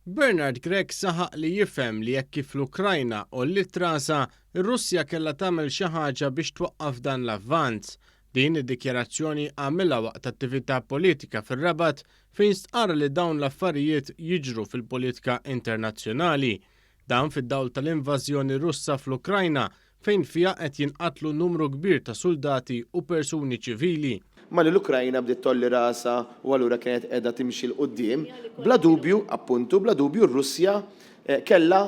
Bernard Grech saħaq li jifhem li hekk kif l-Ukrajna għolliet rasha, ir-Russja kellha tagħmel xi ħaġa biex twaqqaf dan l-avvanz. Din id-dikjarazzjoni għamilha waqt attività politika fir-Rabat fejn stqarr li dawn l-affarijiet jiġru fil-politika internazzjonali. Dan fid-dawl tal-invażjoni Russa fl-Ukrajna fejn fiha qed jinqatlu numru kbir ta' suldati u persuni ċivili. Malli l-Ukrajna bdiet tgħolli rasha u allura kienet qiegħda timxi 'l quddiem, bla dubju, appuntu, bla dubju r-Russja kellha,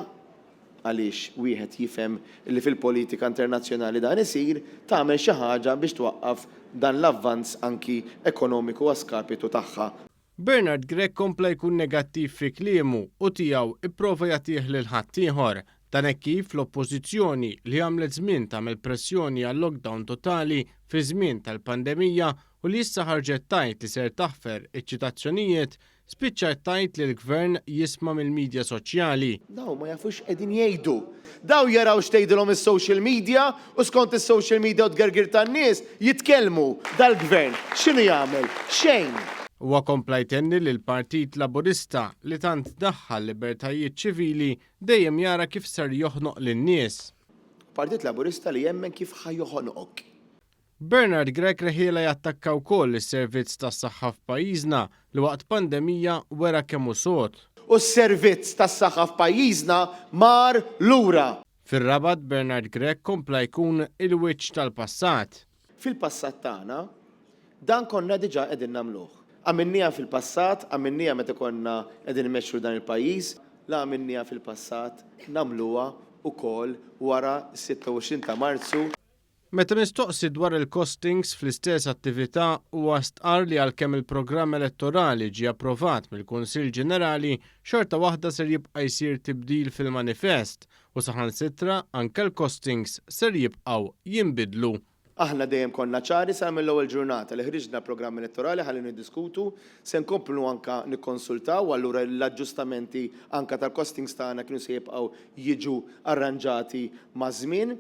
għaliex wieħed jifhem li fil-politika internazzjonali dan isir, tagħmel xi ħaġa biex twaqqaf dan l-avvanz anki ekonomiku a skapitu tagħha. Bernard Grech kompla jkun negattiv fi kliemu u tiegħu ipprova jagħtih lil ħaddieħor. Dan hekk kif l-Oppożizzjoni, li għamlet żmien tagħmel pressjoni għal lockdown totali fi żmien tal-pandemija u li issa ħarġet tgħid li ser taħfer iċ-ċitazzjonijiet, spiċċat tgħid li l-Gvern jisma' mill-midja soċjali. Dawn ma jafux x'qegħdin jgħidu. Dawn jaraw x'tgħidilhom is-social media u skont is-social media u t-tgergir tan-nies jitkellmu. Dal-Gvern x'inhu jagħmel? Xejn! Huwa kompla jtenni li l-Partit Laburista, li tant daħħal libertajiet ċivili, dejjem jara kif ser joħnoq lin-nies. Partit Laburista li jemmen kif ħa joħonqok. Bernard Grech reħielha jattakka wkoll is-servizz tas-saħħa f'pajjiżna li waqt pandemija wera kemm hu sod. U s-servizz tas-saħħa f'pajjiżna mar lura. Fir-Rabat Bernard Grech kompla jkun il-wiċċ tal-passat. Fil-passat tagħna, dan konna diġà qegħdin nagħmluh. Għamilnieha fil-passat, għamilnieha meta konna qegħdin immexxu dan il-pajjiż, la għamilnieha fil-passat, nagħmluha wkoll wara s-26 ta' Marzu. Meta mistoqsi dwar il-costings fl-istess attività huwa stqarr li għalkemm il-programm elettorali ġie approvat mill-Kunsill Ġenerali xorta waħda ser jibqa' jsir tibdil fil-manifest u saħansitra anke l-costings ser jibqgħu jinbidlu. Aħna dejjem konna ċari sa mill-ewwel ġurnata li ħriġna l-programm elettorali ħalli niddiskutu, se nkomplu anke nikkonsultaw u allura l-aġġustamenti anke tal-costings tagħna kienu se jibqgħu jiġu arranġati maż-żmien.